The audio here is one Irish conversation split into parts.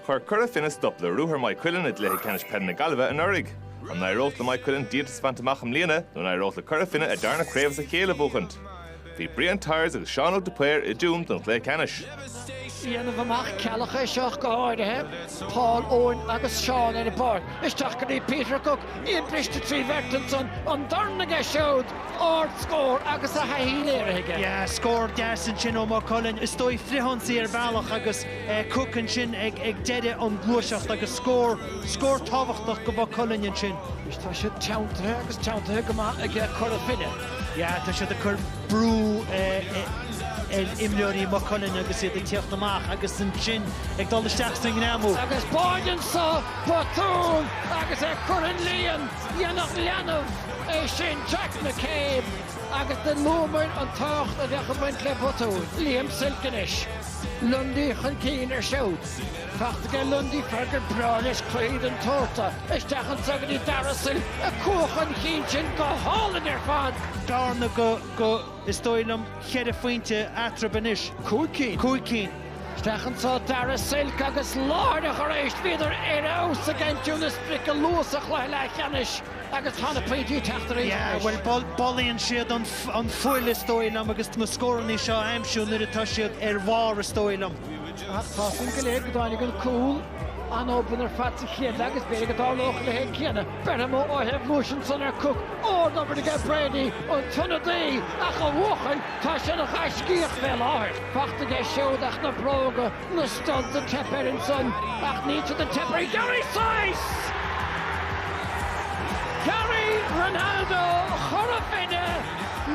Chuir Cora Finne stop le ruathar Mhaigh Cuilinn i gcluiche ceannais peile na Gaillimhe anuraidh. An éireodh le Maigh Cuilinn díoltas a bhaint amach i mbliana nó an éireodh le Cora Finne a darna craobh as a chéile a bhuachaint? Bhí Brian Tyers agus Seán Ó de Paor i dTuaim don chluiche ceannais. Dhéanamh amach Ceallach é seo ach go háirithe, Paul, Eoin agus Seán ar an bpáirc. Isteach go dtí Peter Cooke, iad briste 3 bheirt ansan, an dorn aige siúd, ard-scór agus a thaithí léirithe aige. Yeah, scór deas ansin ó Maigh Cuilinn. Is dóigh frithionsaí ar bhealach agus Cooke ansin ag deireadh an gluaiseacht agus scór, scór tábhachtach go Mhaigh Cuilinn ansin. Anois tá siad teanntaithe agus teanntaithe go maith aige Cora Finne. Yeah, tá siad ag cur brú ar imreoirí Mhaigh Cuilinn agus iad ag tíocht amach agus ansin ag dul isteach sa ngreamú. Agus báide anso, botún agus é curtha an líon, dhéanfadh leanbh é sin, Jack McCabe, agus do luamar an tábhacht a bheadh ag baint le botúin. Liam Silke anois. Lundy chun cinn ar siúd. Fachta aige Lundy fear gur breá leis cluichí den tsórt seo. Isteach anso go dtí Dara Silke ag cuachadh an chinn sin go hálainn ar fad. Bearna go, go, is dóigh liom, cheithre phointe eatarthu anois. Cúig cinn. Cúig cinn. Isteach anso Dara Silke agus láithreach arís bhíodar ar fheabhas ag aimsiú na sprice luath sa chluiche leathcheannais. Agus tá na pointí ag teacht arís Yeah, anois. bhuel, bol, bolaíonn siad an, an fuil is dóigh liom agus na scórannaí seo a aimsiú nuair atá siad ar bharr is dóigh liom. Ach tá san go léir go dtáinig an cúl an-obann ar fad sa chéad leath agus b'fhéidir go dtarlódh a leithéid céanna. Beirthe amú ó thaobh luais ansan ar Cooke. Ard-obair aige Brady, an t-ionadaí, ach a bhuachaill, tá sé ina ghaiscíoch fé láthair. Fachta aige siúd ach na bróga. Na studs ag teip air ansan, ach níl siad ag teip ar Gary Sice! Gary Ronaldo Chora Finne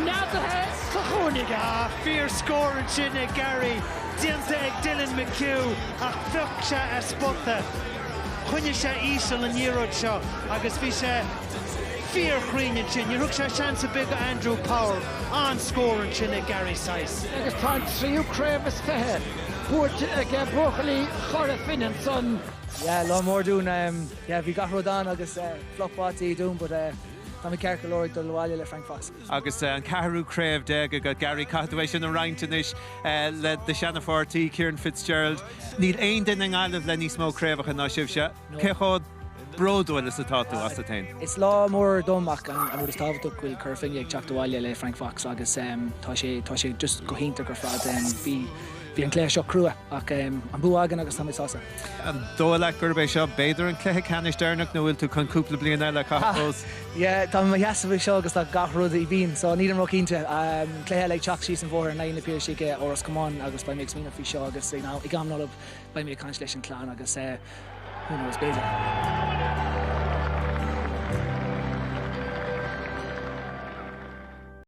neadaithe sa chúinne aige. Ah, fíor scór ansin ag Gary, déanta ag Dylan McHugh ach phioc sé a spota. Choinnigh sé íseal an liathróid seo agus bhí sé fíorchruinn ansin. Níor thug sé seans ar bith go Andrew Power. An-scór ansin ag Gary Sice. Agus tá an tríú craobh is 20 buaite aige buachaillí Chora Finne ansan. Yeah, lá mór dúinn. Yeah, bhí gach rud ann agus flop báite dúinn but táimid ceart go leor ag dul abhaile le Frank Fox. Agus an ceathrú craobh agat, Gary, caithfidh tú é sin a roinnt anois le do sheana-pháirtí, Kieran Fitzgerald. Níl aon duine i nGaillimh le níos mó craobhacha ná sibhse. Cé chomh bródúil is atá tú asat féin? Is lá mór dom ach an rud is tábhachtach go bhfuil Cora Finne ag teacht abhaile le Frank Fox agus tá sé tá sé just go hiontach ar fad. Bhí bhí an cluiche seo crua ach an bua againn agus tá mé sásta. An dóigh leat gurb é seo b'fhéidir an cluiche ceannais deireanach nó bhfuil tú chun cúpla bliain eile a chaitheamh fós? Yeah, tá mé i mo sheasamh anseo agus tá gach rud i bpian so nílim róchinnte. Cluiche eile ag teacht síos an bhóthar in aghaidh na Piarsaigh ó Ros Comáin agus beidh mé ag smaoineamh faoi seo agus ag am Nollag beidh mé ag caint leis an clann agus who knows, b'fhéidir.